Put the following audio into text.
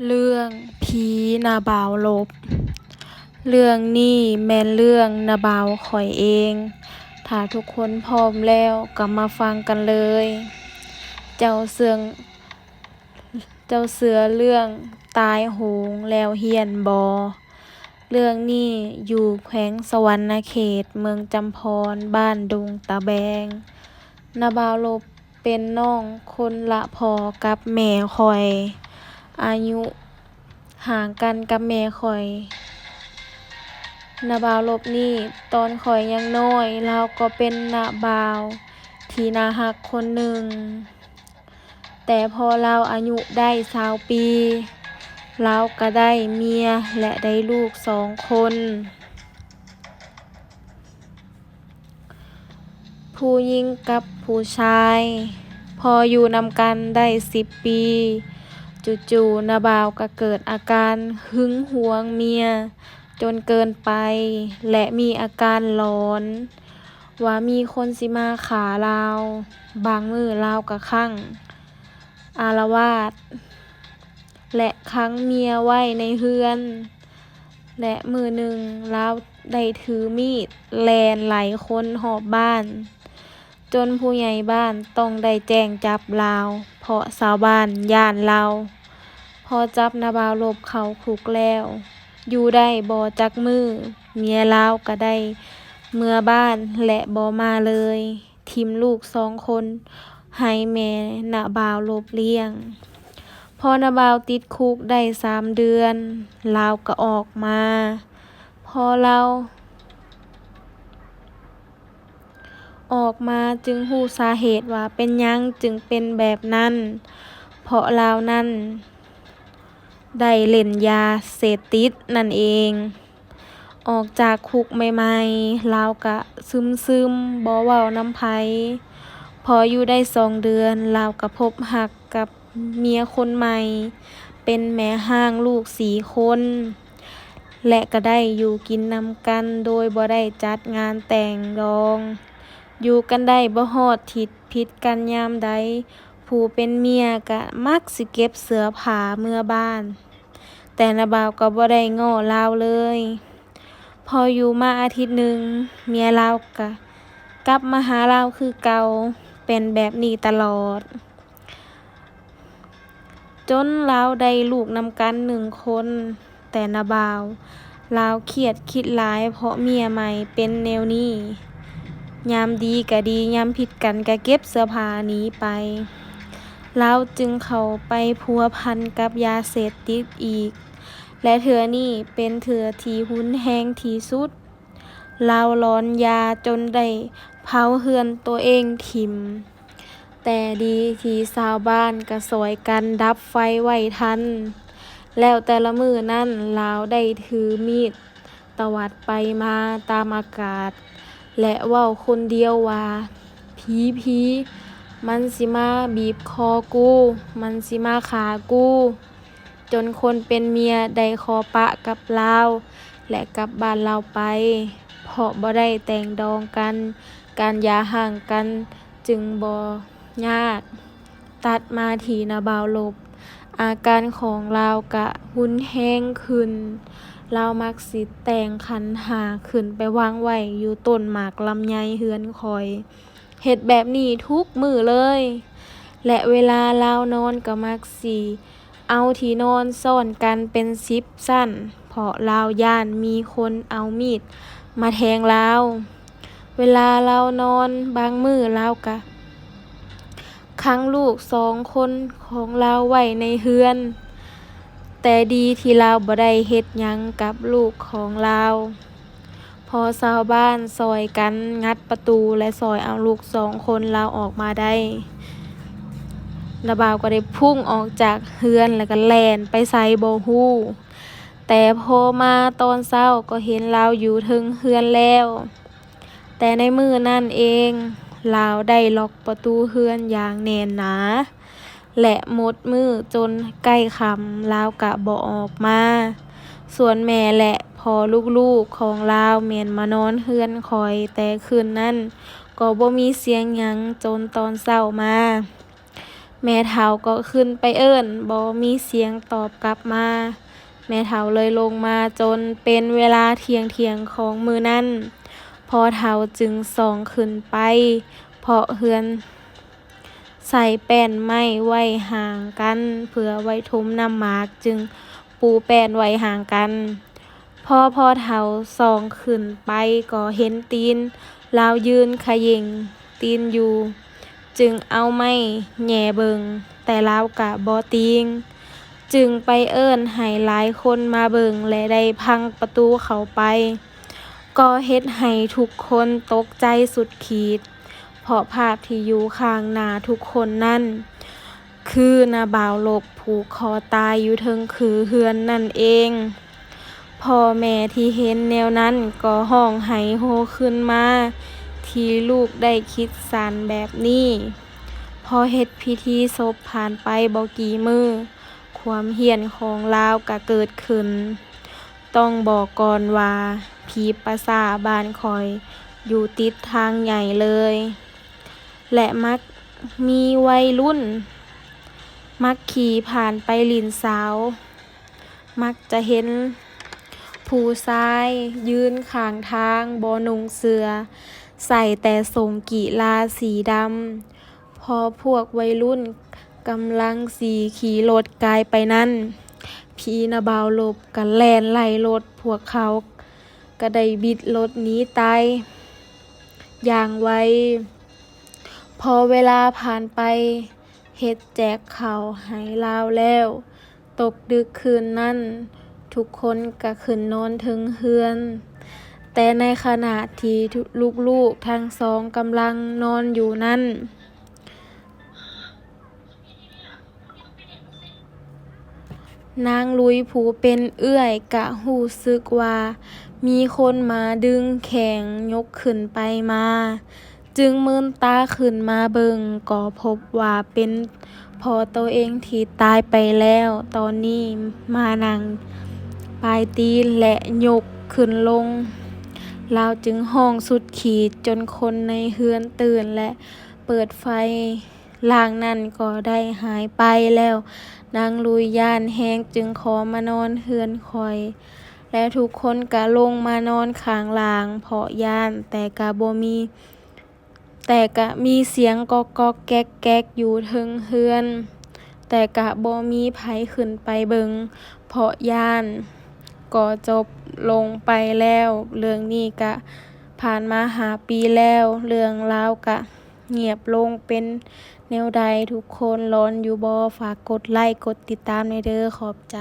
ເລື່ອງຜີນ້າບ່າວຫຼົບ. ເລື່ອງນີ້ແມ່ນເລື່ອງນ້າບ່າວຂ້ອຍເອງ. ຖ້າທຸກຄົນພ້ອມແລ້ວກໍມາຟັງກັນເລີຍ. ເຈົ້າເຊື່ອ ເຈົ້າເຊື່ອເລື່ອງຕາຍໂຫງແລ້ວຮຽນບໍ່? ເລື່ອງນີ້ຢູ່ແຂວງສະຫວັນນະເຂດ ເມືອງຈຳພອນ ບ້ານດົງຕາແບງ. ນ້າບ່າວຫຼົບ ເປັນນ້ອງຄົນລະພໍ່ກັບແມ່ຂ້ອຍ, ອາຍຸຫ່າງກັນກັບແມ່ຂ້ອຍ. ນ້າບ່າວຫຼົບນີ້ ຕອນຂ້ອຍຍັງນ້ອຍ ລາວກໍເປັນນ້າບ່າວທີ່ໜ້າຮັກຄົນໜຶ່ງ, ແຕ່ພໍລາວອາຍຸໄດ້ຊາວປີ ລາວກໍໄດ້ເມຍ ແລະ ໄດ້ລູກສອງຄົນ. ຜູ້ຍິງກັບຜູ້ຊາຍ. ພໍຢູ່ນຳກັນໄດ້ສິບປີ, ຈູ່ໆນ້າບ່າວກໍເກີດອາການຫຶງຫວງເມຍຈົນເກີນໄປ ແລະ ມີອາການຫຼອນວ່າມີຄົນຊິມາຂ້າລາວ. ບາງມື້ລາວກໍຄັ້ງອາລະວາດ ແລະ ຂັງເມຍໄວ້ໃນເຮືອນ. ແລະ ມື້ໜຶ່ງລາວໄດ້ຖືມີດແລ່ນໄລ່ຄົນຮອບບ້ານ ຈົນຜູ້ໃຫຍ່ບ້ານຕ້ອງໄດ້ແຈ້ງຈັບລາວ ເພາະຊາວບ້ານຢ້ານລາວ. ພໍຈັບນ້າບ່າວຫຼົບເຂົ້າຄຸກແລ້ວ ຢູ່ໄດ້ບໍ່ຈັກມື້ ເມຍລາວກໍໄດ້ເມືອບ້ານ ແລະ ບໍ່ມາເລີຍ. ຖິ້ມລູກສອງຄົນໃຫ້ແມ່ນ້າບ່າວຫຼົບລ້ຽງ. ພໍນ້າບ່າວຕິດຄຸກໄດ້ສາມເດືອນ ລາວກໍອອກມາ. ພໍລາວອອກມາຈຶ່ງຮູ້ສາເຫດວ່າເປັນຫຍັງຈຶ່ງເປັນແບບນັ້ນ, ເພາະລາວນັ້ນໄດ້ເລ່ນຢາເສບຕິດນັ້ນເອງ. ອອກຈາກຄຸກໃໝ່ໆ ລາວກະຊຶມໆ ບໍ່ເວົ້ານຳໃຜ. ພໍຢູ່ໄດ້ສອງເດືອນ ລາວກະພົບຮັກກັບເມຍຄົນໃໝ່ ເປັນແມ່ຮ້າງລູກສີ່ຄົນ ແລະ ກະໄດ້ຢູ່ກິນນຳກັນໂດຍບໍ່ໄດ້ຈັດງານແຕ່ງດອງ. ຢູ່ກັນໄດ້ບໍ່ຮອດທິດ ຜິດກັນຍາມໃດ ຜູ້ເປັນເມຍກະມັກຊິເກັບເສື້ອຜ້າເມືອບ້ານ. ແຕ່ນ້າບ່າວກໍບໍ່ໄດ້ງໍ້ລາວເລີຍ. ພໍຢູ່ມາອາທິດໜຶ່ງ ເມຍລາວກະກັບມາຫາລາວຄືເກົ່າ, ເປັນແບບນີ້ຕະຫຼອດ ຈົນລາວໄດ້ລູກນຳກັນໜຶ່ງຄົນ. ແຕ່ນ້າບ່າວລາວຄຽດຄິດຫຼາຍ ເພາະເມຍໃໝ່ເປັນແນວນີ້, ຍາມດີກະດີ, ຍາມຜິດກັນກະເກັບເສື້ອຜ້າໜີໄປ. ລາວຈຶ່ງເຂົ້າໄປພົວພັນກັບຢາເສບຕິດອີກ ແລະ ເທື່ອນີ້ເປັນເທື່ອທີ່ຮຸນແຮງທີ່ສຸດ. ລາວຫຼອນຢາຈົນໄດ້ເຜົາເຮືອນໂຕເອງຖິ້ມ. ແຕ່ດີທີ່ຊາວບ້ານກະຊ່ອຍກັນດັບໄຟໄວ້ທັນ. ແລ້ວແຕ່ລະມື້ນັ້ນ ລາວໄດ້ຖືມີດຕະຫວັດໄປມາຕາມອາກາດ ແລະ ເວົ້າຄົນດຽວວ່າ, ຜີ ຜີ, ມັນຊິມາບີບຄໍກູ, ມັນຊິມາຂ້າກູ. ຈົນຄົນເປັນເມຍໄດ້ຂໍປະກັບລາວ ແລະ ກັບບ້ານລາວໄປ, ເພາະບໍ່ໄດ້ແຕ່ງດອງກັນ, ການຢ່າຮ້າງກັນຈຶ່ງບໍ່ຍາກ. ຕັດມາທີ່ນ້າບ່າວຫຼົບ, ອາການຂອງລາວກະຮຸນແຮງຂຶ້ນ. ລາວມັກຊິແຕ່ງຂັນຫ້າຂຶ້ນໄປວາງໄວ້ຢູ່ຕົ້ນໝາກລຳໄຍເຮືອນຂ້ອຍ. ເຮັດແບບນີ້ທຸກມື້ເລີຍ ແລະ ເວລາລາວນອນກໍມັກຊິເອົາທີ່ນອນຊ້ອນກັນເປັນສິບຊັ້ນ ເພາະລາວຢ້ານມີຄົນເອົາມີດມາແທງລາວ. ເວລາລາວນອນ ບາງມື້ລາວກະຂັງລູກສອງຄົນຂອງລາວໄວ້ໃນເຮືອນ, ແຕ່ດີທີ່ລາວບໍ່ໄດ້ເຮັດຫຍັງກັບລູກຂອງລາວ. ພໍຊາວບ້ານຊ່ອຍກັນງັດປະຕູ ແລະ ຊ່ອຍເອົາລູກສອງຄົນລາວອອກມາໄດ້, ນ້າບ່າວກໍໄດ້ພຸ່ງອອກຈາກເຮືອນ ແລ້ວກໍແລ່ນໄປໃສບໍ່ຮູ້. ແຕ່ພໍມາຕອນເຊົ້າກໍເຫັນລາວຢູ່ເທິງເຮືອນແລ້ວ. ແຕ່ໃນມື້ນັ້ນເອງ, ລາວໄດ້ລັອກປະຕູເຮືອນຢ່າງແໜ້ນໜາ. ແລະ ໝົດມື້ຈົນໃກ້ຄ່ຳ ລາວກະບໍ່ອອກມາ. ສ່ວນແມ່ ແລະ ພໍ່ລູກໆຂອງລາວແມ່ນມານອນເຮືອນຂ້ອຍແຕ່ຄືນນັ້ນ ກໍບໍ່ມີສຽງຫຍັງຈົນຕອນເຊົ້າມາ. ແມ່ເຖົ້າກໍຂຶ້ນໄປເອີ້ນ ບໍ່ມີສຽງຕອບກັບມາ. ແມ່ເຖົ້າເລີຍລົງມາຈົນເປັນເວລາທ່ຽງໆຂອງມື້ນັ້ນ. ພໍ່ເຖົ້າຈຶ່ງສ່ອງຂຶ້ນໄປ ເພາະເຮືອນໃຊ້ແປ້ນໄມ້ໄວ້ຫ່າງກັນ ເພື່ອໄວ້ຖົມນ້ຳໝາກ ຈຶ່ງປູແປ້ນໄວ້ຫ່າງກັນ. ພໍພໍ່ເຖົ້າສ່ອງຂຶ້ນໄປກໍເຫັນຕີນລາວຢືນຂະເຫຍົ່ງຕີນຢູ່ ຈຶ່ງເອົາໄມ້ແຫຍ່ເບິ່ງ ແຕ່ລາວກະບໍ່ຕິງ ຈຶ່ງໄປເອີ້ນໃຫ້ຫຼາຍຄົນມາເບິ່ງ ແລະ ໄດ້ພັງປະຕູເຂົ້າໄປ ກໍເຮັດໃຫ້ທຸກຄົນຕົກໃຈສຸດຂີດ ເພາະພາບທີ່ຢູ່ຂ້າງໜ້າທຸກຄົນນັ້ນ ຄືນ້າບ່າວລົບຜູກຄໍຕາຍຢູ່ເທິງຂືເຮືອນນັ້ນເອງ. ພໍ່ແມ່ທີ່ເຫັນແນວນັ້ນກໍຮ້ອງໄຫ້ໂຮຂຶ້ນມາ ທີ່ລູກໄດ້ຄິດສັ້ນແບບນີ້. ພໍເຮັດພິທີສົບຜ່ານໄປບໍ່ກີ່ມື້ ຄວາມຮ້າຍຂອງລາວກະເກີດຂຶ້ນ. ຕ້ອງບອກກ່ອນວ່າ ຜີປະສາດບ້ານຂ້ອຍຢູ່ຕິດທາງໃຫຍ່ເລີຍ ແລະ ມັກມີໄວລຸ້ນມັກຂີ່ຜ່ານໄປຫຼິ້ນສາວ ມັກຈະເຫັນຜູ້ຊາຍຢືນຂ້າງທາງ ບໍ່ນຸ່ງເສື້ອ ໃສ່ແຕ່ສົ້ງກິລາສີດຳ. ພໍພວກໄວລຸ້ນກຳລັງຊິຂີ່ລົດກາຍໄປນັ້ນ ຜີນ້າບ່າວລົບກະແລ່ນໄລ່ລົດ ພວກເຂົາກະໄດ້ບິດລົດໜີຕາຍຢ່າງໄວ. ພໍເວລາຜ່ານໄປ ເຮັດແຈກເຂົ້າໃຫ້ລາວແລ້ວ ຕົກດຶກຄືນນັ້ນ ທຸກຄົນກະຂຶ້ນນອນເທິງເຮືອນ. ແຕ່ໃນຂະນະທີ່ລູກໆທັງສອງກຳລັງນອນຢູ່ນັ້ນ ນາງລຸຍຜູ້ເປັນເອື້ອຍກະຮູ້ສຶກວ່າມີຄົນມາດຶງແຂນຍົກຂຶ້ນໄປມາ. ຈຶ່ງມືນຕາຂຶ້ນມາເບິ່ງ ກໍພົບວ່າເປັນພໍ່ໂຕເອງທີ່ຕາຍໄປແລ້ວ ຕອນນີ້ມານັ່ງປາຍຕີນ ແລະ ຍົກຂຶ້ນລົງ. ລາວຈຶ່ງຮ້ອງສຸດຂີດຈົນຄົນໃນເຮືອນຕື່ນ ແລະ ເປີດໄຟ. ຮ່າງນັ້ນກໍໄດ້ຫາຍໄປແລ້ວ. ນາງລຸຍຢ້ານແຮງ ຈຶ່ງຂໍມານອນເຮືອນຂ້ອຍ ແລະ ທຸກຄົນກະລົງມານອນຂ້າງລ່າງ ເພາະຢ້ານ ແຕ່ກະບໍ່ມີ ແຕ່ກະມີສຽງກອກໆແກກໆຢູ່ເທິງເຮືອນ ແຕ່ກະບໍ່ມີໃຜຂຶ້ນໄປເບິ່ງ ເພາະຢ້ານ. ກໍຈົບລົງໄປແລ້ວ. ເລື່ອງນີ້ກະຜ່ານມາຫ້າປີແລ້ວ ເລື່ອງລາວກະງຽບລົງ. ເປັນແນວໃດທຸກຄົນ ຫຼອນຢູ່ບໍ່? ຝາກກົດໄລ ກົດຕິດຕາມແດ່ເດີ. ຂອບໃຈ.